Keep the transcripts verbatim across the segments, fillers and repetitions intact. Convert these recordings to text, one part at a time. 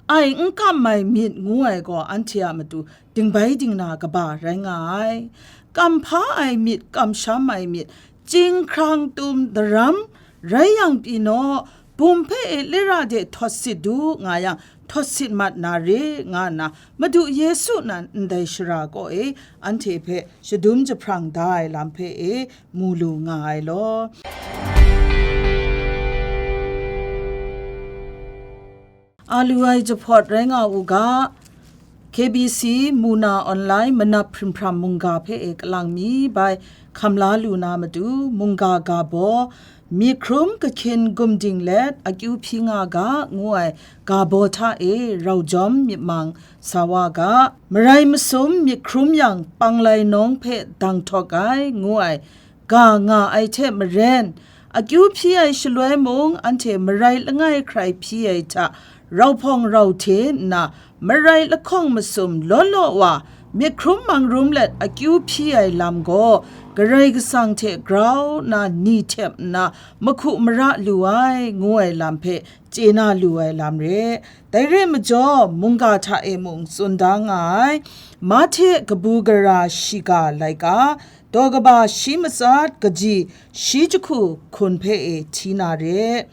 ai n kam ai myit ngu ai gaw anhte a matu dingbai dingna kaba rai nga ai. Kamhpa ai myit, kamsham ai myit, chyinghkrang tum daram rai yang pyi naw, bum hpe e lera de htawt sit du nga yang, htawt sit mat na re, nga nna Madu Yesu nan ndai shara kaw e anhte hpe shadum jahprang da ai lam hpe e mu lu nga ai law. A lu ai jahpawt rai nga u ga, K B C Muna Online manap hprim hpram mungga hpe e kalang mi bai hkam la lu na matu, mungga ga baw, myit hkrum kahkyin gumding let akyu hpyi nga ga, ngu ai ga baw hta e rau jawm myit mang sa wa ga, marai masum myit hkrum yang panglai nawng hpe dang htawk ai, ngu ai ga nga ai hte maren, akyu hpyi ai shaloi mung anhte marai langai hkrai hpyi ai hta rau hpawng rau hte nna, marai lahkawng masum law law wa myit hkrum mang rum let akyu hpyi ai lam gaw, Karai Kasang hte grau nna ni htep nna mahku mara lu ai, ngu ai lam hpe chye na lu ai lam re. Dai re majaw, mungga hta e mung tsun da nga ai, Mahte kabu gara shiga laika, daw kaba shi matsat kaji shi jahku hkun hpe e hti na re.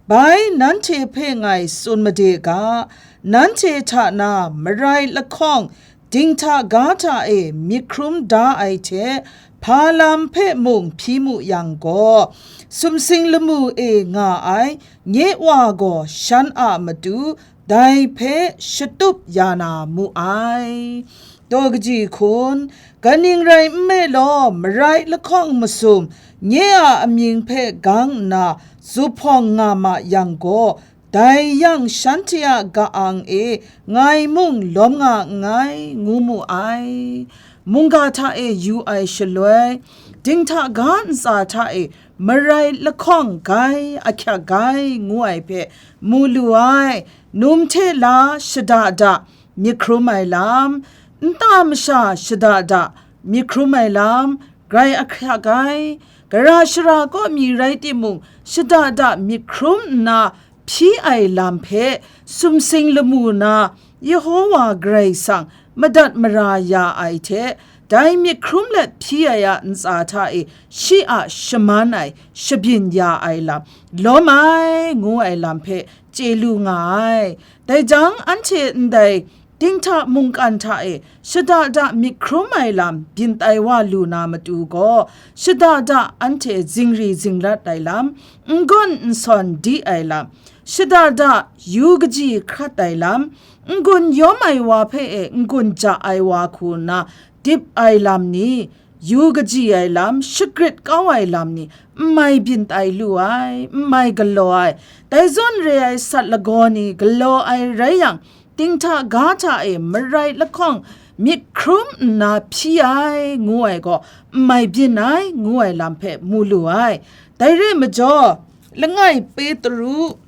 Bai nanhte hpe ngai tsun made ga, nanhte hta na marai lahkawng dinghta ga hta e myit hkrum da ai hte, hpa lam hpe mung hpyi mu yang gaw, sumsing lamu e nga ai nye Wa gaw shan a matu dai hpe shatup ya na mu ai. Daw kaji hkun, kaning rai nme law, marai lahkawng masum nye a amying hpe gang nna zuphpawng nga ma yang gaw, dai yang shanhte a ka-ang e ngai mung lawm nga nngai, ngu mu ai. Mungga hta e yu ai shaloi, dinghta ga ntsa hta e marai lahkawng gai, ahkyak gai, ngu ai hpe mu lu ai. Num hte la shada da myit hkrum ai lam, nta masha shada da myit hkrum ai lam, grai ahkyak ai. Gara shara kaw mi rai timung, shada da myit hkrum nna hpyi ai lam hpe sumsing lamu na Yehowa Karai Kasang madat mara ya ai hte, dai myit hkrum let hpyi ai a ntsa hta e shi a shaman ai shabyin ya ai lam, lawm ai, ngu ai lam hpe chye lu nga ai. Dai jang, anhte ndai dinghta mungkan hta e shada da myit hkrum ai lam byin tai wa lu na matu gaw, shada da anhte zingri zingrat ai lam, n-gun n-sawn di ai lam, shada da yu kaji hkrat ai lam, n-gun yawm ai wa hpe e n-gun ja ai wa hku nna dip ai lam ni, yu kaji ai lam, shagrit kau ai lam ni, n mai byin tai lu ai, n mai galaw ai, dai zawn re ai sat lagaw ni galaw ai rai yang, dinghta ga hta e marai lahkawng myit hkrum nna hpyi ai, ngu ai gaw, n mai byin ai, ngu ai lam hpe mu lu ai. Dai re majaw, langai Petru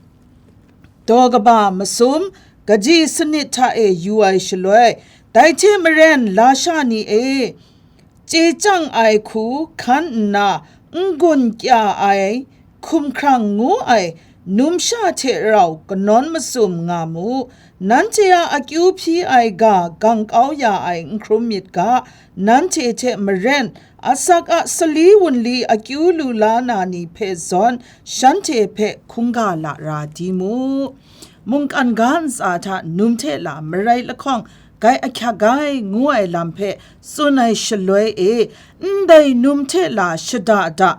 daw kaba masum kaji sanit hta e yu ai shaloi, dai hte maren lasha ni e, chye chyang ai hku hkan nna, n-gun kya ai hkumhkrang ngu ai numsha hte rau kanawn masum nga mu. Nanhte a akyu hpyi ai ga gang kau ya ai n hkrum myit ga, nanhte hte maren asak a sali wunli akyu lu la na ni hpe zawn, shanhte hpe hkungga lara di mu. Mungkan ga ntsa hta num hte la marai lahkawng gai ahkyak ai, ngu ai lam hpe tsun ai shaloi e, ndai num hte la shada da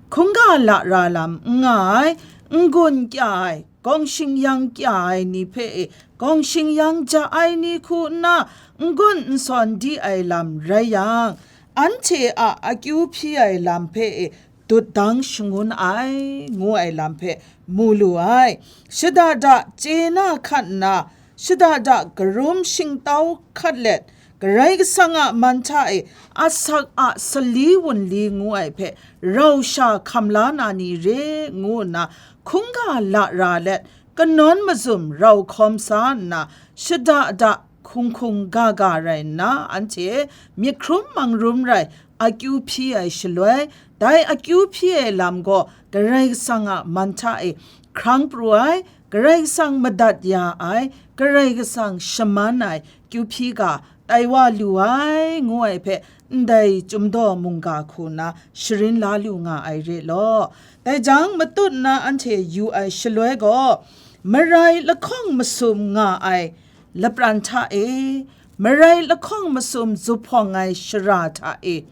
hkungga lara lam n nga ai, n-gun kya ai, gawng shingyang kya ai ni hpe e, gawng shingyang ja ai ni hku nna, n-gun n-sawn di ai lam rai yang, anhte a akyu hpyi ai lam hpe e, dut dang shangun ai, ngu ai lam hpe mu lu ai. Shada da chye na hkat nna, shada da karum shingtau hkat let, Karai Kasang a man hta e asak a sali wunli ngu ai hpe rau sha hkam la na ni re, ngu nna hkungga lara let, kanawn mazum rau hkawm sa nna, shada da hkung hkung ga ga rai nna, anhte myit hkrum mang rum rai akyu hpyi ai shaloi, dai akyu hpyi ai lam gaw Karai Kasang a man hta e hkrang pru ai, Karai Kasang madat ya ai, Karai Kasang shaman ai kyu hpyi ga tai wa lu ai, ngu ai hpe ndai Chyum Daw mungga hku na sharin la lu nga ai re law. Dai jang, matut nna anhte yu ai shaloi gaw, marai lahkawng masum nga ai lapran hta e, marai lahkawng masum zuphpawng ai shara hta e,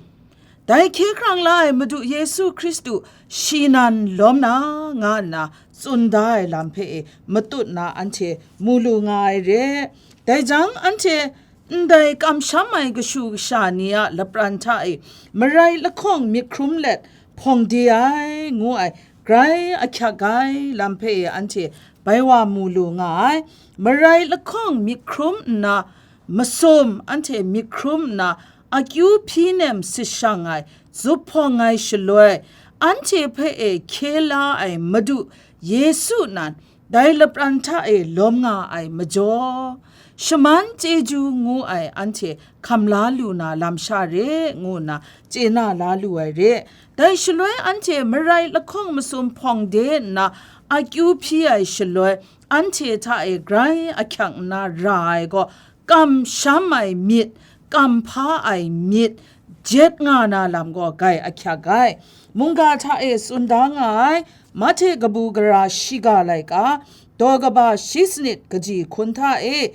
dai hkye hkrang la ai Madu Yesu Hkristu shi nan lawm na, nga nna tsun da ai lam hpe e matut na anhte mu lu nga ai re. Dai jang, anhte ndai kamsham ai kashu kasha ni a lapran hta e marai lahkawng myit hkrum let hpawng de ai, ngu ai grai ahkyak ai lam hpe e anhte bai wa mu lu nga ai. Marai lahkawng myit hkrum nna, masum anhte myit hkrum nna, akyu hpyi nem sit shang ai, zuphpawng ai shaloi, anhte hpe e hkye la ai Madu Yesu nan, dai lapran hta e lawm nga ai majaw, shaman chyeju ngu ai anhte hkam la lu na lam sha re, ngu nna chye na la lu ai re. Dai shaloi anhte marai lahkawng masum hpawng de nna akyu hpyi ai shaloi, anhte hta e grai ahkyak nna ra ai gaw, kamsham ai myit, kamhpa ai myit, jet nga na lam gaw grai ahkyak ai. Mungga hta e tsun da nga ai, Mahte kabu gara shiga laika, daw kaba shi sanit kaji hkun hta e,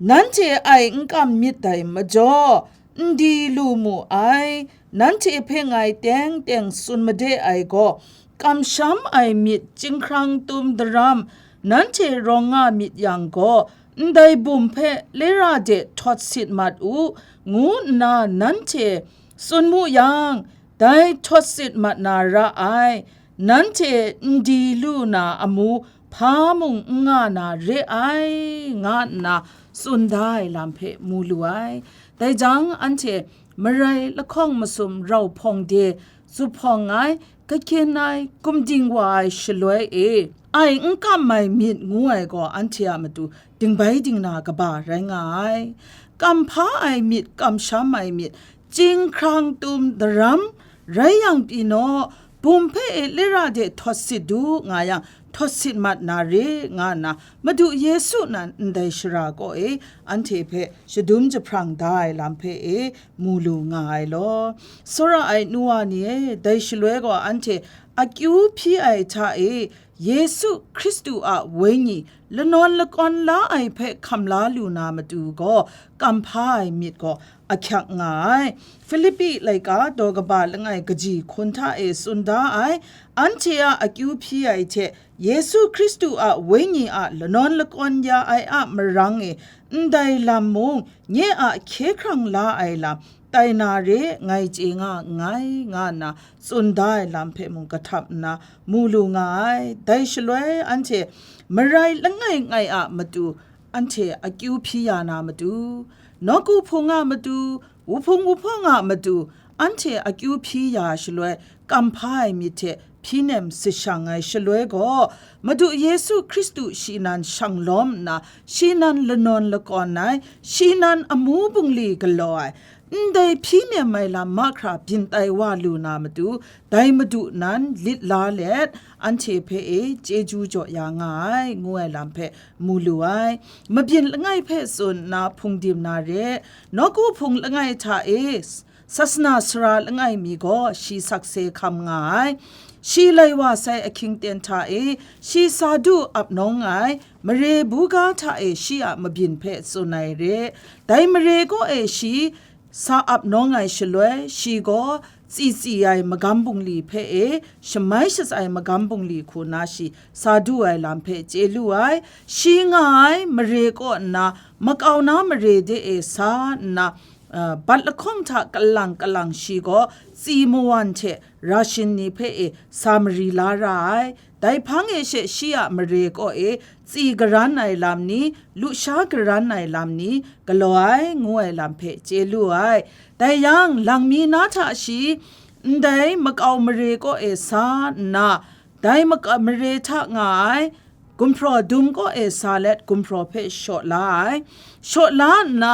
nanhte ai n kam myit dai majaw, n di lu mu ai, nanhte hpe ngai teng teng tsun made ai gaw, kamsham ai myit chyinghkrang tum daram nanhte rawng nga myit yang gaw, ndai bum hpe lera de htawt sit mat u, ngu nna nanhte tsun mu yang, dai htawt sit mat na ra ai, nanhte n di lu na amu hpa mung n nga na re ai, nga nna tsun da ai lam hpe mu lu ai. Dai jang, anhte marai lahkawng masum rau hpawng de, zuphpawng ai, kakyen ai, gumding wa ai shaloi e, ai n kam ai myit ngu ai gaw anhte a matu dingbai dingna kaba rai nga ai. Kamhpa ai myit, kamsham ai myit, chyinghkrang tum daram rai yang pyi naw, bum hpe e lera de htawt sit du nga yang, htawt sit mat na re, nga nna Madu Yesu nan ndai shara kaw e anhte hpe shadum jahprang da ai lam hpe e mu lu nga ai law. Tsawra ai nu wa ni e, dai shaloi gaw anhte akyu hpyi ai hta e, Yesu Hkristu a Wenyi lanawn lakawn la ai hpe hkam la lu na matu gaw, kamhpa ai myit gaw ahkyak nga ai. Filipi laika daw kaba langai kaji hkun hta e tsun da ai, anhte a akyu hpyi ai hte Yesu Hkristu a Wenyi a lanawn lakawn ya ai a marang e, ndai lam mung nye a hkye hkrang la ai lam tai na re, ngai chye nga nngai, nga nna tsun da ai lam hpe mung kahtap nna mu lu nga ai. Dai shaloi anhte marai langai ngai a matu, anhte akyu hpyi ya na matu, nawku hpung a matu, wuhpung wuhpawng a matu, anhte akyu hpyi ya shaloi, kamhpa ai myit hte hpyi nem sit shang ai shaloi gaw, Madu Yesu Hkristu shi nan shang lawm nna, shi nan lanawn lakawn ai, shi nan amu bungli galaw ai, ndai hpyi nem ai lam mahkra byin tai wa lu na matu, dai Madu nan lit la let, anhte hpe e chyeju jaw ya nga ai, ngu ai lam hpe mu lu ai. Mabyin langai hpe tsun nna hpung dim na re, nawku hpung langai hta e, sasana sara langai mi gaw shi sakse hkam nga ai. Shi lai wa sai ahkying ten hta e, shi sa du ap nawng ai, mare buga hta e shi a mabyin hpe tsun ai re. Dai mare kaw e shi sa ap nawng ai shaloi, shi gaw tsi tsi ai magam bungli hpe e, shamai shatsai magam bungli hku na shi sa du ai lam hpe chye lu ai. Shi nga ai mare kaw nna, makau na mare de e sa nna, a, bat lahkawng hta kalang kalang shi gaw tsi mawan hte rashin ni hpe e sa mari la ra ai. Dai hpang e she shi a mare kaw e tsi garan ai lam ni, lusha garan ai lam ni galaw ai, ngu ai lam hpe chye lu ai. Dai yang, lang mi na hta shi, ndai makau mare kaw e sa nna, dai maka-, mare hta nga ai gumhpraw dum kaw e sa let gumhpraw hpe shaw la ai. Shaw la nna,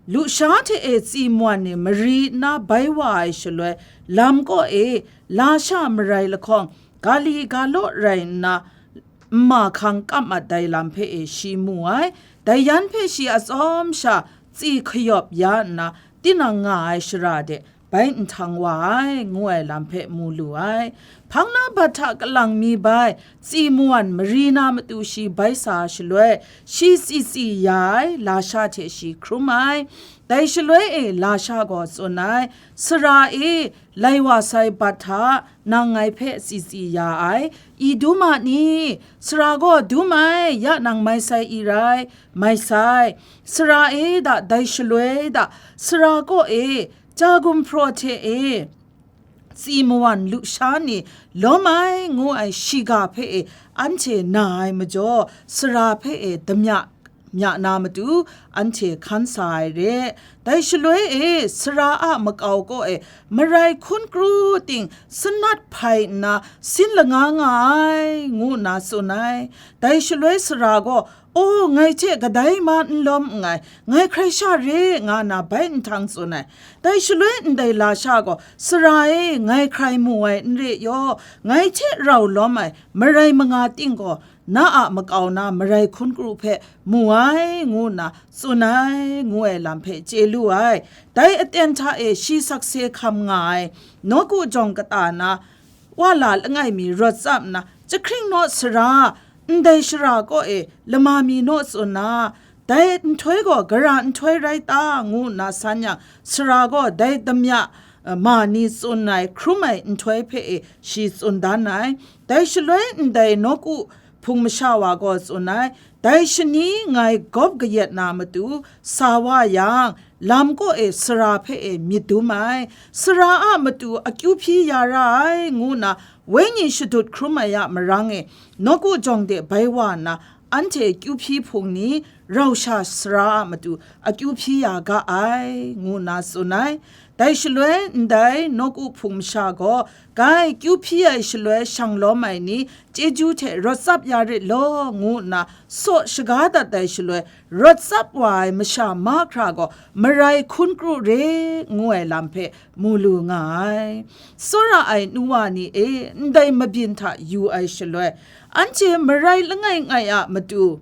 lusha hte e tsi mawan ni mari nna bai wa ai shaloi, lam kaw e lasha marai lahkawng, ga li ga law rai nna, nma hkang kap mat dai lam hpe e shi mu ai. Dai yan hpe shi atsawm sha tsi hkayawp ya nna, tinang nga ai shara de bai nhtang wa ai, ngu ai lam hpe mu lu ai. Hpang na bat hta kalang mi bai, tsi mawan mari na matu shi bai sa shaloi, shi tsi tsi ya ai lasha hte shi hkrum ai. Dai shaloi e lasha gaw tsun ai, "Sara e, lai wa sai bat hta nang ngai hpe tsi tsi ya ai, i dum a ni? Sara gaw dum ai, ya nang mai sai i rai, mai sai. Sara e da, dai shaloi da, sara kaw e, ja gumhpraw hte e, tsi mawan lusha ni lawm ai," ngu ai shiga hpe e anhte na ai majaw, sara hpe e damya mya na matu anhte hkan sa ai re. Dai shaloi e, sara a makau kaw e marai hkun kru ting sanat hpai nna sin langa nga ai, ngu nna tsun ai. Dai shaloi sara gaw, "O, ngai hte kadai ma n lawm nngai, ngai hkrai sha re," nga na bai nhtang tsun ai. Dai shaloi ndai lasha gaw, "Sara e, ngai hkrai mu ai n re yaw, ngai hte rau lawm ai marai manga ting gaw, na a makau na marai hkun kru hpe mu ai," ngu nna tsun ai, ngu ai lam hpe chye lu ai. Dai aten hta e shi sakse hkam nga ai, nawku jawng kata na, wa la langai mi rawt tsap nna, "Jahkring naw sara, ndai shara kaw e lama mi naw tsun na, dai nhtoi gaw gara nhtoi rai ta?" ngu nna san yang, sara gaw dai damya, eh, ma ni tsun ai hkrum ai nhtoi hpe e shi tsun dan ai. Dai shaloi ndai nawku hpung masha wa gaw tsun ai, "Dai shani ngai gawp kayat na matu sa wa yang, lam kaw e sara hpe e myit dum ai, sara a matu akyu hpyi ya ra ai," ngu nna wenyi shadut hkrum ai a marang e, nawku jawng de bai wa nna, anhte kyu hpyi hpung ni rau sha sara a matu akyu hpyi ya ga ai, ngu nna tsun ai. Dai shaloi ndai nawku hpung masha gaw, "Gai, kyu hpyi ai shaloi shang lawm ai ni chyeju hte rawt tsap ya rit law," ngu nna saw shaga dat ai shaloi, rawt tsap wa ai masha mahkra gaw marai hkun kru re ngu ai lam hpe mu lu nga ai. Tsawra ai nu wa ni e, ndai mabyin hta yu ai shaloi, anhte marai langai ngai a matu,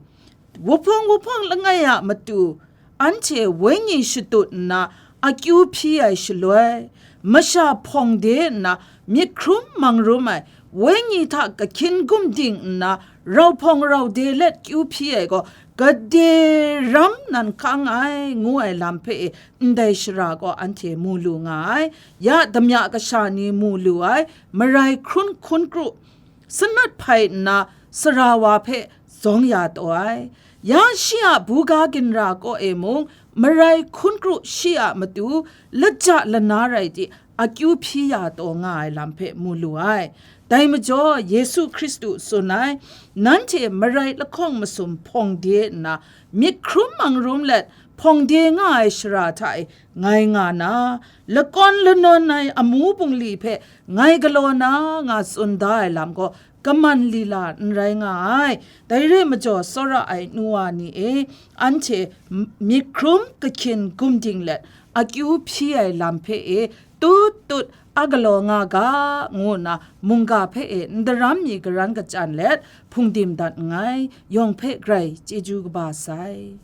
wuhpawng wuhpawng langai a matu, anhte wenyi shadut nna akyu hpyi ai shaloi, masha hpawng de nna myit hkrum mang rum ai, wenyi hta kahkyin gumding nna rau hpawng rau de let kyu hpyi ai gaw, gade ram nan hkang ai, ngu ai lam hpe e ndai shara gaw anhte mu lu nga ai. Ya damya kasha ni mu lu ai, marai hkun hkun kru, sanat hpai nna sara wa hpe zawng ya taw ai. Ya shi a buga ginra kaw e mung, marai hkun kru shi a matu, laja lana rai di, akyu hpyi ya taw nga ai lam hpe mu lu ai. Dai majaw, Yesu Hkristu tsun ai, "Nanhte marai lahkawng masum hpawng de nna, myit hkrum mang rum let, hpawng de nga ai shara hta e ngai nga na, lakawn lanawn ai amu bungli hpe ngai galaw na nga tsun da ai lam gaw, kaman lila n rai nga ai. Dai re majaw, tsawra ai nu wa ni e, anhte m-, myit hkrum kahkyin gumding let, akyu hpyi ai lam hpe e tut tut a galaw nga ga," ngu nna mungga hpe e n daram mi garan kachyan let hpungdim dat nngai. Yawng hpe grai chyeju kaba sai.